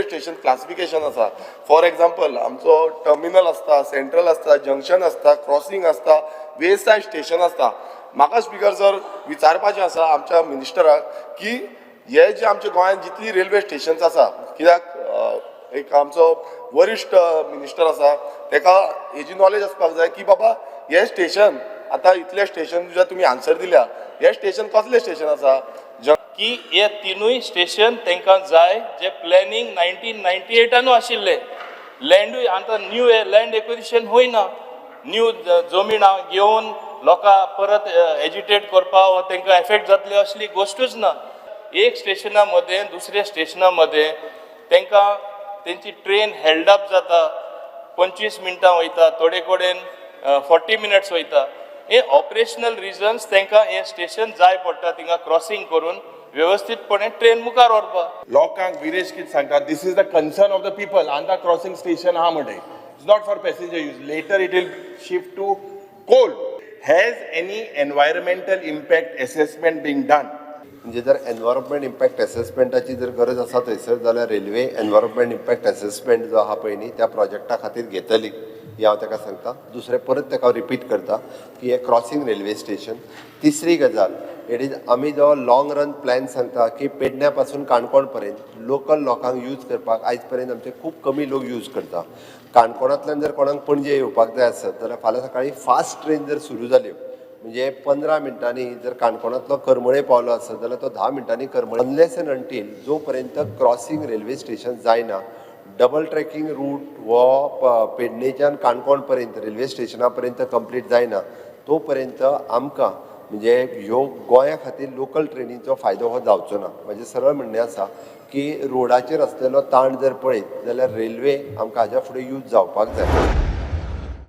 Railway station classification आसा. For example, आमचो terminal आसता, सेंट्रल आसता, जंक्शन आसता, क्रॉसिंग आसता, वे सायड स्टेशन आसता. म्हाका स्पीकर सर विचारपाचें आसा आमच्या मिनिस्टराक की हे जे आमच्या गोंयांत जितली रेल्वे स्टेशन्स आसा, कित्याक एक आमचो वरिश्ठ मिनिस्टर आसा, तेका हेजी नॉलेज आसपाक जाय की बाबा हे स्टेशन आतां इतले स्टेशन जे तुमी आन्सर दिल्या, हे स्टेशन कसले स्टेशन आसा? की हे तिनूय स्टेशन तांकां जाय, जे प्लॅनिंग 1998आनू आशिल्ले. लँडूय आतां न्यू लँड एक्विजिशन होयना. न्यू जमीन घेवन लोकां परत एजिटेट करपा वा तांकां एफेक्ट जातले असली गोश्टूच ना. एक स्टेशना मदें दुसऱ्या स्टेशना मदें तांकां तेंची ट्रेन हेल्ड अप जाता. 25 मिनटां वयता, थोडे कडेन 40 मिनट्स वयता. हे ऑपरेशनल रिजन्स तांकां हें स्टेशन जाय पडटा, थिंगा क्रॉसिंग करून वेवस्थीतपणे ट्रेन मुखार व्हरपाक. लोकांक विरेश कितें सांगता, this is the concern of the people. Andhra crossing station आहा म्हणटे, it's not for passenger use, later it will shift to coal. Has any environmental impact assessment been done? म्हणजे जर एनवायरमेंट इम्पॅक्ट एसेसमेंटाची जर गरज आसा थंयसर जाल्यार रेल्वे एनवायरमेंट इम्पॅक्ट एसेसमेंट जो आहा पळय न्ही, त्या प्रोजेक्टा खातीर घेतली हें हांव ताका सांगता. दुसरें, परत ताका रिपीट करता की हें क्रॉसिंग रेल्वे स्टेशन. तिसरी गजाल, it is आमी जो लाँग रन प्लॅन सांगता की पेडण्या पासून काणकोण पर्यंत लोकल लोकांक यूज करपाक, आयज पर्यंत आमचे खूब कमी लोक यूज करता. काणकोणांतल्यान जर कोणाक पणजे येवपाक जाय आसत जाल्यार फाल्यां सकाळीं फास्ट ट्रेन जर सुरू जाल्यो, म्हणजे 15 मिनटांनी जर काणकोणांतलो करमळे पावलो आसत जाल्यार तो 10 मिनटांनी करमळे. अनलेस एंड अंटील जो पर्यंत क्रॉसिंग रेल्वे स्टेशन जायना, डबल ट्रॅकिंग रूट हो पेडणेच्यान काणकोण पर्यंत रेल्वे स्टेशना पर्यंत कंप्लीट जायना, तो पर्यंत आमकां म्हणजे ह्यो गोंया खातीर लोकल ट्रेनीचो फायदो हो जावचो ना. म्हाजें सरळ म्हणणें आसा की रोडाचेर आसलेलो ताण जर पळयत जाल्यार रेल्वे आमकां हाज्या फुडें यूज जावपाक जाय.